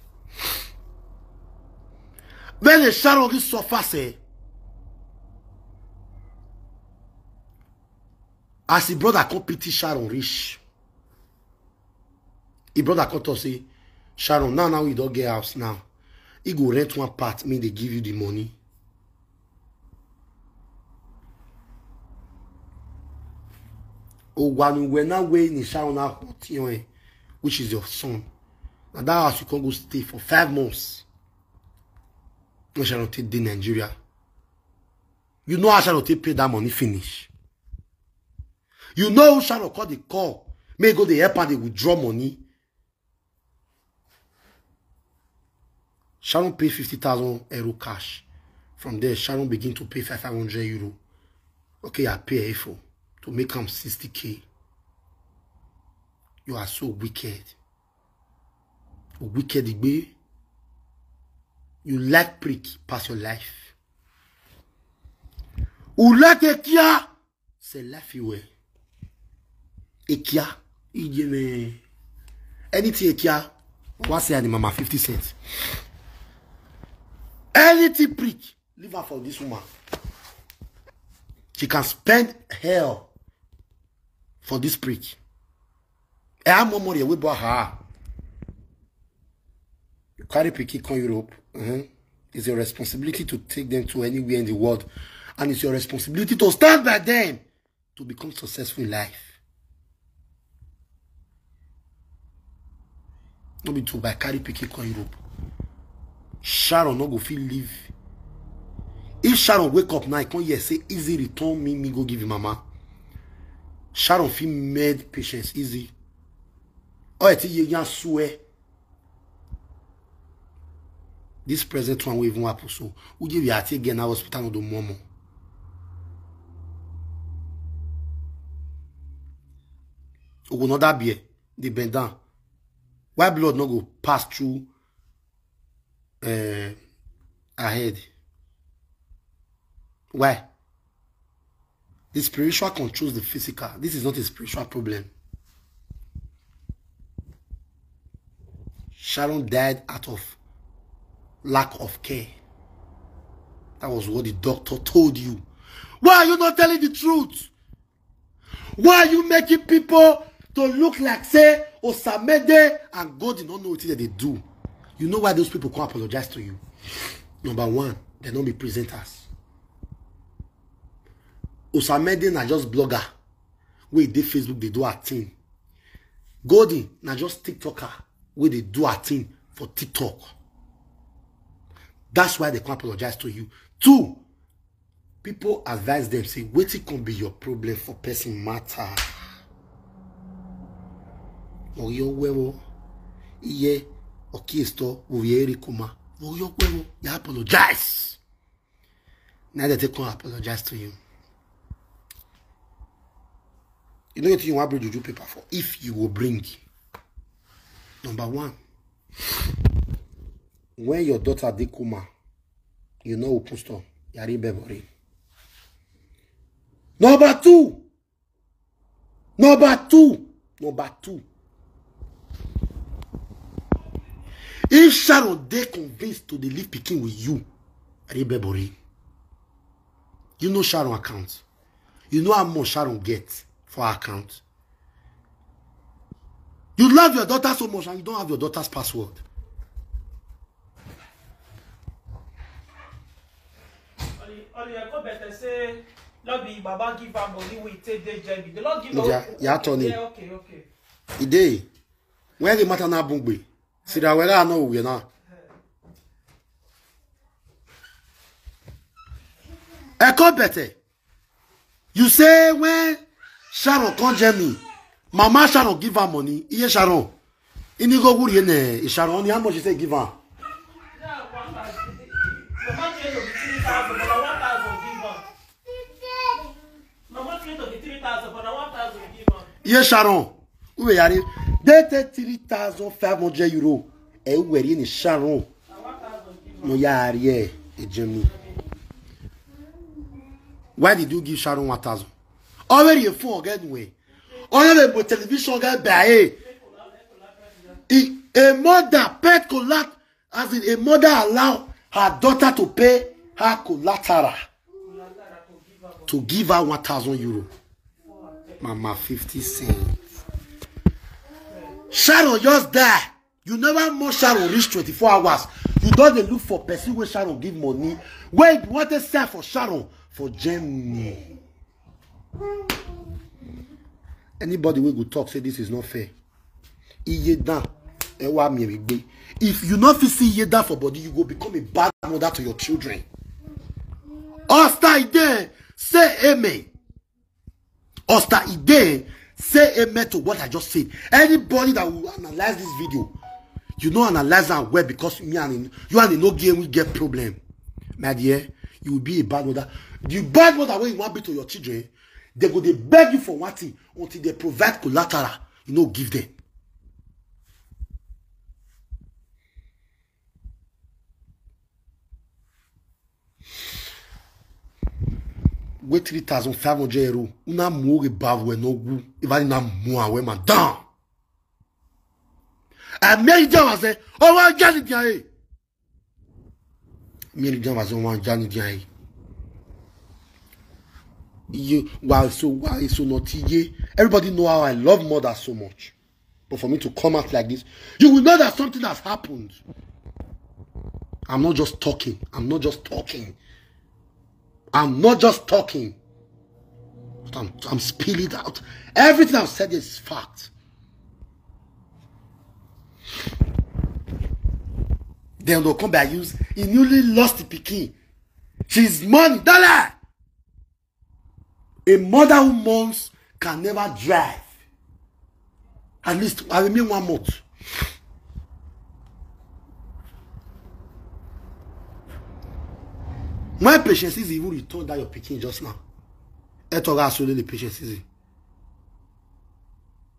When the Sharon get suffer say, as the brother come pity Sharon rich, the brother come talk say, Sharon, now now we don't get house now. He go rent one part, me they give you the money. Oh, one when now way in Sharon now, which is your son. Now that house you can go stay for five months. When Sharon take the Nigeria. You know how Sharon take pay that money finish. You know who Sharon call the call. May go the help and they withdraw money. Sharon pay fifty thousand euro cash. From there, Sharon begin to pay five hundred euro. Okay, I pay for to make am sixty K. You are so wicked. Wicked igbe. You like prick pass your life. You like a kia. Say life you well. Ekia. Ije me. Anything Ekia. What say the mama fifty cents? Anything prick. Leave her for this woman. She can spend hell for this prick. Eh, I'm more money we bought her. You carry pikin come Europe. Uh-huh. It's your responsibility to take them to anywhere in the world. And it's your responsibility to stand by them to become successful in life. No be to by carry pikin come Europe. Sharon no go feel leave. If Sharon wake up now, I come here say easy return me, me go give him mama. Sharon feel mad patience easy. Oh, I tell you, you swear. This present one will even happen. So, who give you a take again? Hospital no do more. Who go not that beer? They bend down. Why blood not go pass through uh, ahead? Why? The spiritual controls the physical. This is not a spiritual problem. Sharon died out of lack of care. That was what the doctor told you. Why are you not telling the truth? Why are you making people to look like say Osamede and God did not know what they do? You know why those people can't apologize to you? Number one, They don't be presenters. Osamede na just blogger. Wey dey Facebook, they do her thing. Golden na just TikToker. Wey dey do her thing for TikTok. That's why they come apologize to you. Two, people advise them, say, "Wetin can be your problem for person matter?" Oyo wewo, iye, okiesto, uye erikuma. Oyo wewo, you apologize. Now they take come apologize to you. You know what you want bring juju paper for? If you will bring. Number one, when your daughter dey coma, you know open store. Yari bebori. Number two. Number two. Number two. If Sharon dey convinced to dey leave pikin with you, Yari bebori. You know Sharon account. You know how much Sharon get for her account. You love your daughter so much and you don't have your daughter's password. Oli, Oli, I come better say, no be Baba give her money, we take the J B. The Lord give her. Yeah, yeah, Tony. Yeah, okay, okay. E dey. When the matter na bungbe, Sira wera no we na. E come better. You say when Sharon come Germany, Mama Sharon give her money. Iye Sharon. Ini go guri ne Sharon ni how much you say give her? Mama three to be three thousand, but na one thousand give her. Mama three to be three thousand, but na one thousand give her. Iye Sharon. Uwe yari. They take three thousand five hundred euro. E uwe ni Sharon. Na one thousand give her. No yari e e Germany. Why did you give Sharon one thousand? Already a phone get way. Already a television get by. A mother pet collect, as in a mother allow her daughter to pay her collateral to give her one thousand euro. Mama fifty cents. Sharon just die. You never more Sharon reach twenty-four hours. You don dey look for person wey Sharon give money. Wey you want to sell for Sharon for Germany. Anybody wey go talk say this is not fair. Iye down. Ewa mi rigbe. If you no fit see iye down for body, you go become a bad mother to your children. Osta Ide, say amen. Osta Ide, say amen to what I just said. Anybody that will analyze this video, you know analyze am well because me and you and no game we get problem. My dear, you will be a bad mother. The bad mother wey you want be to your children, they go dey beg you for one thing until they provide collateral. You no give them. Wey three thousand five hundred euro. Una mu oge ba we no gu. Even na mu awe madam. A Mary Jane was say, "Oh, wa jani dia e." Mary Jane was on one jani dia e. You, why so, why so not ye? Everybody know how I love mother so much. But for me to come out like this, you will know that something has happened. I'm not just talking. I'm not just talking. I'm not just talking. But I'm, I'm spilling it out. Everything I've said is fact. Then they'll come by use. He newly lost the pikin. She's money. Dollar. A mother who mourns can never drive. At least I remain one month. When Patience Easy even return that your pikin just now. Etoga Asole the Patience Easy.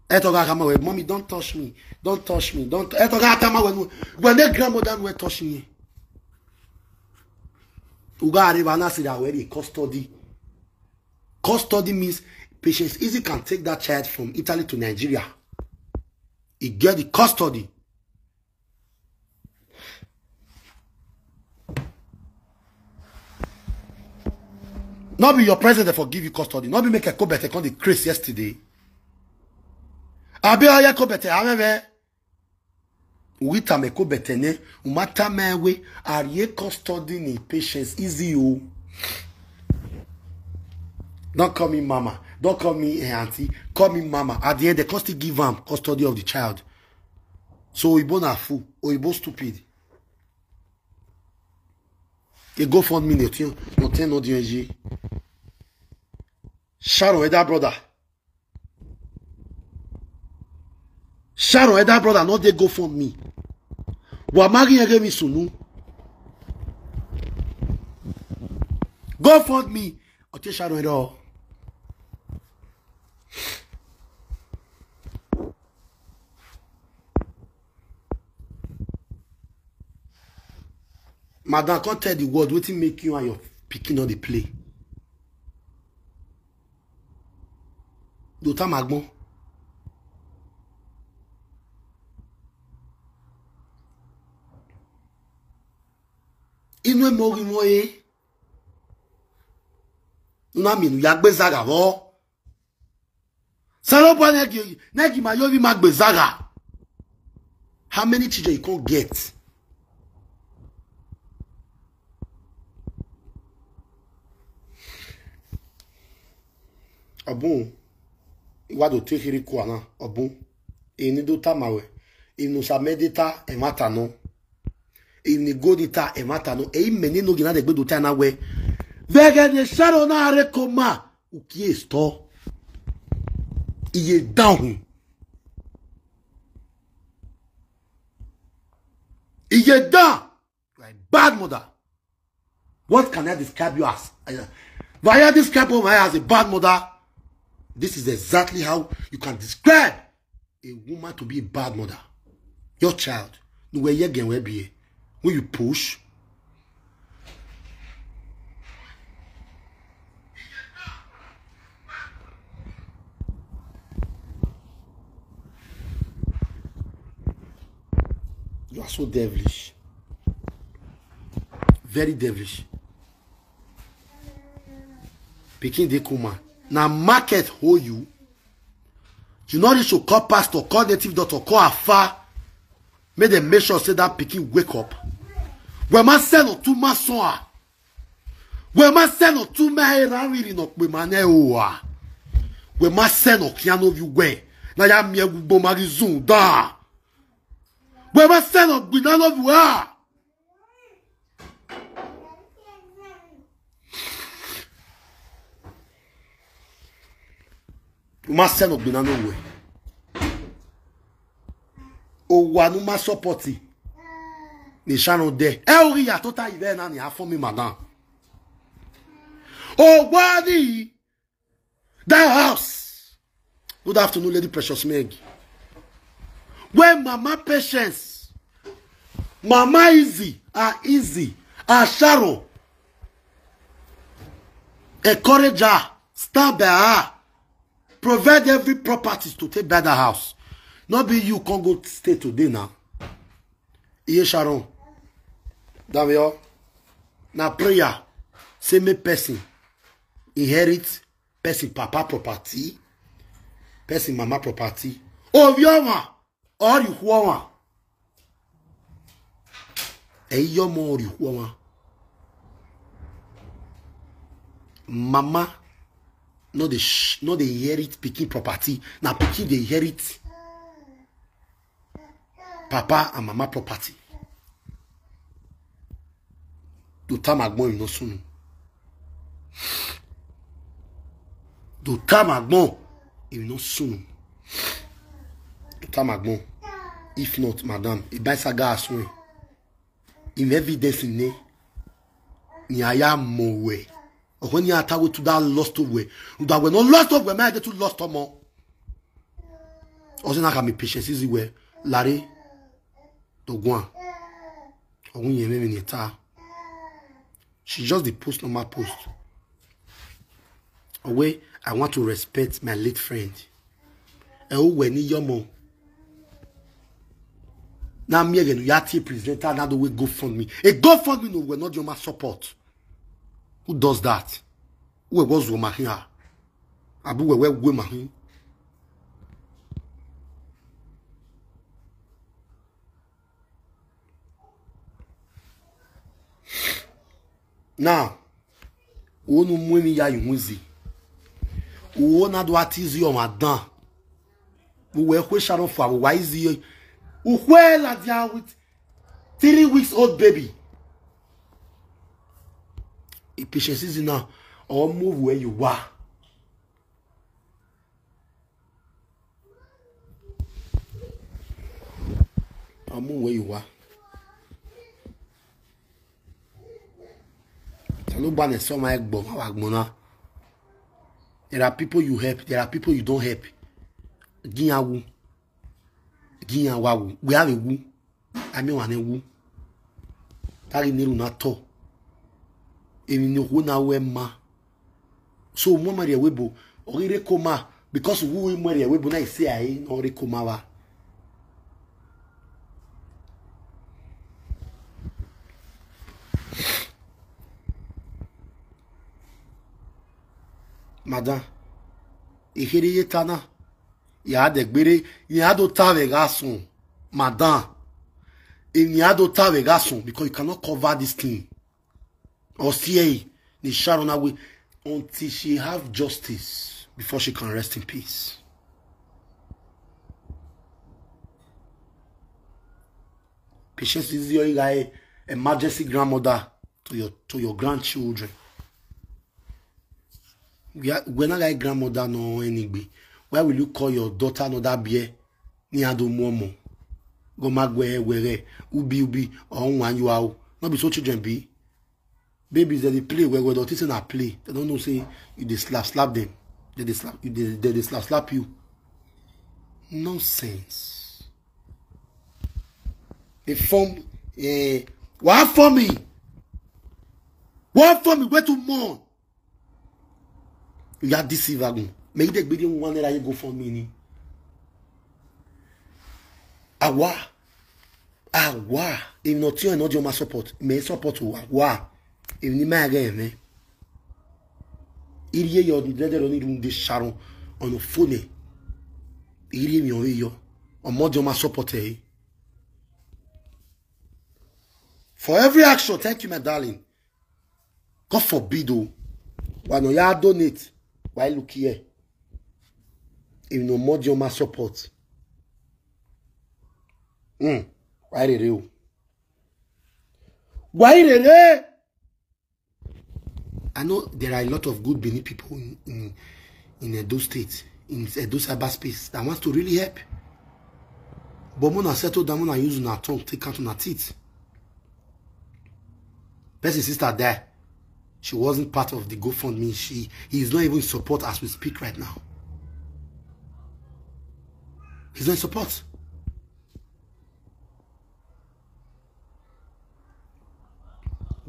Etoga Akama we, "Mommy, don't touch me. Don't touch me. Don't." Etoga Akama we, when the grandmother will touch me. Uga Areva na say that we dey custody. Custody means Patience Easy can take that child from Italy to Nigeria. He get the custody. Not be your president for give you custody. Not be make a Kobete come the craze yesterday. Abi oya Kobete, however, Wita me ko betene, umata me we, are ye custody ni patience easy o. Don't call me mama, don't call me eh, auntie, call me mama. At the end, they can still give am custody of the child. So Oyibo na fool, Oyibo stupid. A GoFundMe, no ten, no ten, no D N G. Sharon, elder brother. Sharon, elder brother, no dey GoFundMe. Wa mari ege mi sunu. GoFundMe. Ote Sharon, elder. Madam, come tell the world wetin make you and your pikin no dey play. Dota Magbon. Inu emo ri mo e. Una minu ya gbe zaga vo. Salobo negi, negi ma yovi ma gbe zaga. How many children you can get? Obun, iwa do te hiri kuana, obun. Ini do tamawe. Inu sa medita e mata no. Ini godita e mata no. E meni no gina de gbe do ta na we. Vege de sharo na are koma. Ukie sto. Iye down. Iye down. You are a bad mother. What can I describe you as? If I describe my as a bad mother, this is exactly how you can describe a woman to be a bad mother. Your child, no where you again where be when you push. You are so devilish. Very devilish. Pikin dey come, na market hold you. You no reach to call pastor, call native doctor, call afar. Make dem make sure say that pikin wake up. We ma send to ma so a. We ma send to ma era wiri no pe ma ne o a. We ma send kiano vi we. Na ya mi egugbo ma ri zun da. We ma send gbina no vi a. Ma send gbina no we. O wa nu ma support. Ni shano de. E ori ya tota ive na ni afon mi madam. O wa ni that house. Good afternoon, Lady Precious Meg. When Mama Patience, Mama Easy, ah Easy, ah Sharon, encourage her, stand by her, provide every properties to take buy that house. Not be you can go stay today now. Iye Sharon, Davio, na prayer, say make person inherit person papa property, person mama property. Ovioma, or you huoma. Eyoma or you huoma. Mama, no dey sh-, no dey inherit pikin property. Na pikin dey inherit papa and mama property. Do time agbon you no sunu. Do time agbon you no sunu. Do time agbon. If not, madam, e buy saga aswe. In evidence in ne. Ni aya mowe. Or when you are to that lost of way. That we no lost of way, may I get to lost of more. Or say na ka mi patience is we. Larry. Dogwan. Or when you name in ta. She just the post normal post. Away, I want to respect my late friend. E o we ni yomo. Na mi again, you are presenter, na the way GoFundMe. A GoFundMe no, we not your ma support. Who does that? Who was wo ma here? Abu we we we ma hin. Now, onu mu emi ya yuzi. Uona do atizi o madan. Uwe kwe Sharon for wa izi. Ukwe la dia with three weeks old baby. Patience is now. Or move where you are. Or move where you are. There are people you help, there are people you don't help. Giyawu. Giyawawu. We have a woo. I mean, one woo. Tari neru na to. Emi ni ho na we ma. So mo mari ewe bo. Orire koma, because who we mari ewe bo na ise ai no re koma wa. Madam, ihere ye tana. Ya de gbere, ya do tave gasun. Madam, ya do tave gasun, because you cannot cover this thing. Or see, the Sharon away until she have justice before she can rest in peace. Patience is your guy, emergency grandmother to your, to your grandchildren. We are, we're not like grandmother no anyway. Why will you call your daughter another beer? Ni ado momo. Go magwe were ubi ubi or one you out. Not be so children be. Babies that they play where where they think na play. They don't know say you dey slap slap them. They dey slap you. They, they, they slap slap you. Nonsense. They form. Eh, what for me? What for me? Where to mourn? You are deceive agun. Make the gbede one naira you go for me ni. Awa. Awa. If not you, not your ma support. Me support you. Awa. If ni ma again me. Iriye yo dede lo ni dun de Sharon on the phone. Iriye mi o yo. Omo your ma support eh. For every action, thank you, my darling. God forbid o. Wa no ya donate. Why look here? If no more your ma support. Hmm. Why rere o? Why rere? I know there are a lot of good Benin people in, in, in Edo State, in Edo cyberspace that wants to really help. But when I settle down, when I use my tongue, take out my teeth. Person sister there, she wasn't part of the GoFundMe. She, he is not even in support as we speak right now. He's not in support.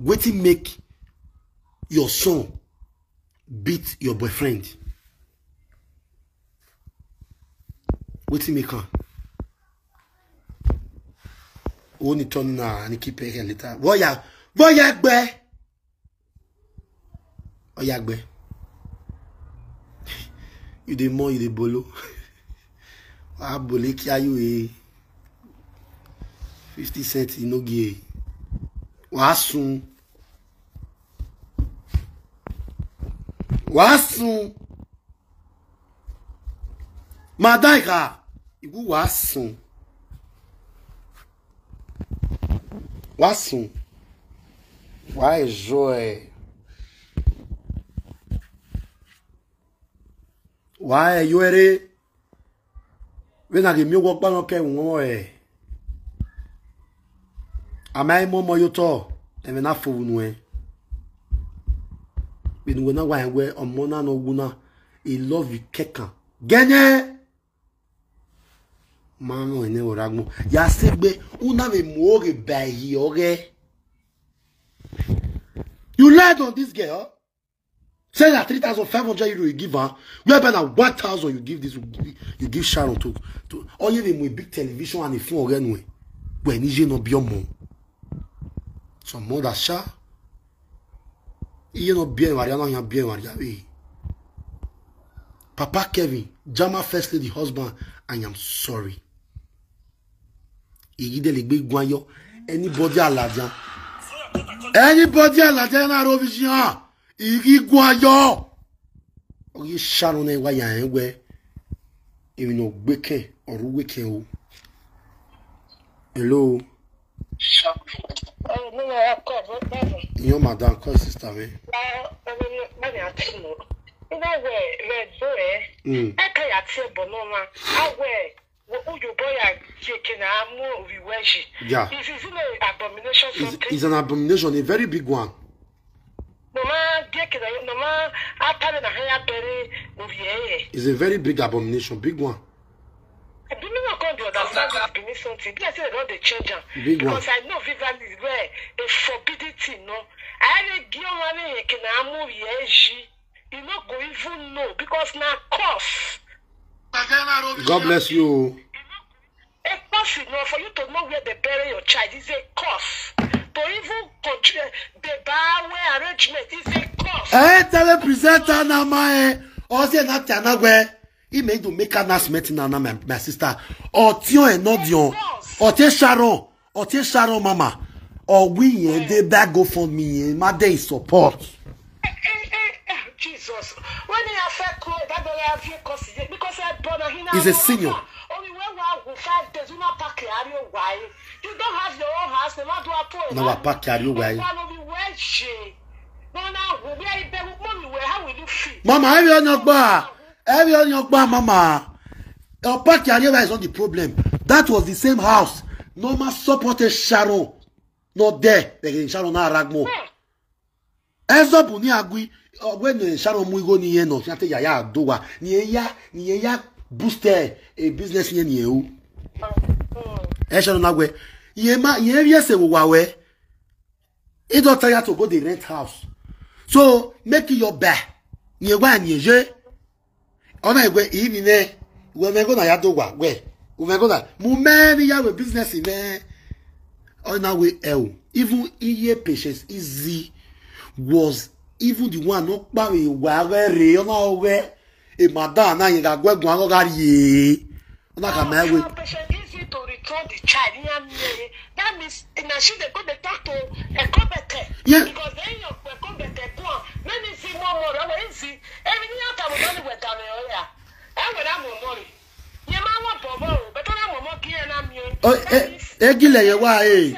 Wetin make your son beat your boyfriend? Wetin make am? Only turn na and keep here later. Boya, boya gbe. Oyagbe. You dey more, you dey bolo. Wa bole kia you eh. Fifty cent inogie. Wa sun. Wa sun. Madaika. Igu wa sun. Wa sun. Wa ejo e. Wa eyo ere. We na ge mi wo pa no ke won e. Ama imo mo yo to. E me na fo nu e. Binu we na wa we omo na no wu na. I love you kekan. Genye. Mano ene oragmo. Ya segbe una me muoge bai oge. You lied on this girl. Say that three thousand five hundred euro you give her. Whereby na one thousand you give this, you give Sharon to, to. All you need a big television and a phone oge nu e. When you no be your mom. Some mother sha. You no be your mother, no be your mother. Papa Kevin, Jama first lady husband, I am sorry. Igide le gbe gwan yo. Anybody alaja. Anybody alajana rovision, igi gwayo. Ogi Sharon e wa ya enwe. Even no gbeke or weke o. Hello. Oh, no, no, of course, no problem. Your madam, call sister me. Uh, I mean, money at you. You know where, where, where? Mm. I can't say, but no, man. I wear. What would your boy are taking? I'm more of a worship. Yeah. Is it an abomination Is something? is an abomination, a very big one. No, man, get it. No, man, I tell you, I bury over here. It's a very big abomination, big one. I don't know what kind of understand this Benin something. Be like say they don dey change am. Big one. Because I know Viva is where a forbidden thing, no. I dey give one here, can I move here, she? You no go even know because na curse. God bless you. A curse, you know, for you to know where they bury your child is a curse. To even control the bar where arrangement is a curse. Eh, tell the presenter na my eh. Oze na tiana we. He made to make announcement na na my, my sister. Otio and not dion. Ote Sharon. Ote Sharon mama. Or we and they back go for me and my day support. Eh, eh, eh, eh, Jesus. When he affect me, that boy have you consider because I born a hina. He's a senior. Only when we have five days, we not pack carry why. You don't have your own house, no matter what point. Now I pack carry why. One of the way she. No, now we are in bed with mommy. Where how will you feel? Mama, every on your bar. Every on your bar, mama. Your pack carry why is not the problem. That was the same house. No ma support a Sharon. Not there. They can Sharon na ragmo. Ezo bu ni agui. When Sharon muigo ni yeno. Yate yaya dowa. Ni ya. Ni ya booster a business ni ni eu. E Sharon na we. Ye ma ye ye se wa we. He don't tell you to go the rent house. So make it your bed. Ni wa ni je. Ona igwe ini ne. We me go na ya dowa we. We me go na. Mu me ni ya we business in there. Ona we el. Even iye patience easy was even the one no pa we wa we re ona we. E madam na yin ga gwe gun ago ga ri. Ona ka me we. Patient easy to return the child. Yeah, me. That means in a she they go the talk to a compete. Yeah. Because then you go compete go. Many see more more. Easy. Every year time we don't we down here. And when I'm more money. You man want more more. But I'm more gear and I'm you. Oh, eh, egile ye wa eh.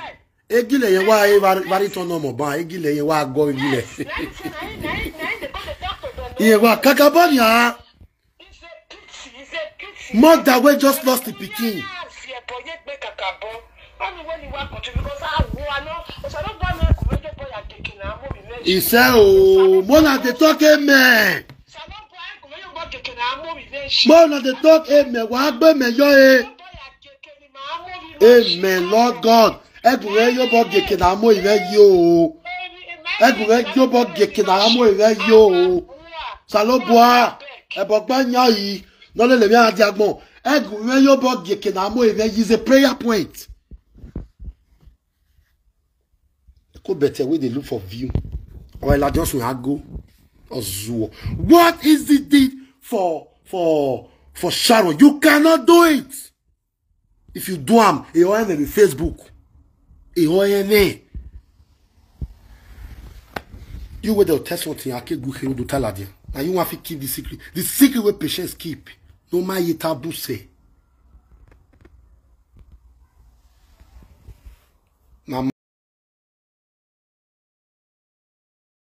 Egile ye wa eh vari ton no mo ba egile ye wa go egile. Ye wa kakabon ya. Mother wey just lost the pikin. He say oh, mona dey talk amen. Mona dey talk amen. Wa gbe me yo eh. Amen, Lord God. Egure yo bo geke na mo ire yo. Egure yo bo geke na mo ire yo. Salobua. Ebo gba nya yi. No le le mi adi agbon. Egure yo bo geke na mo ire yi is a prayer point. Ko better wey dey look for view. Or ela just we go. Ozuo. What is the deed for for for Sharon? You cannot do it. If you do am, e o end with Facebook. E o end. You wey dey tell something, I can't go here do tell again. And you want to keep the secret. The secret wey patience keep. No matter you taboo say.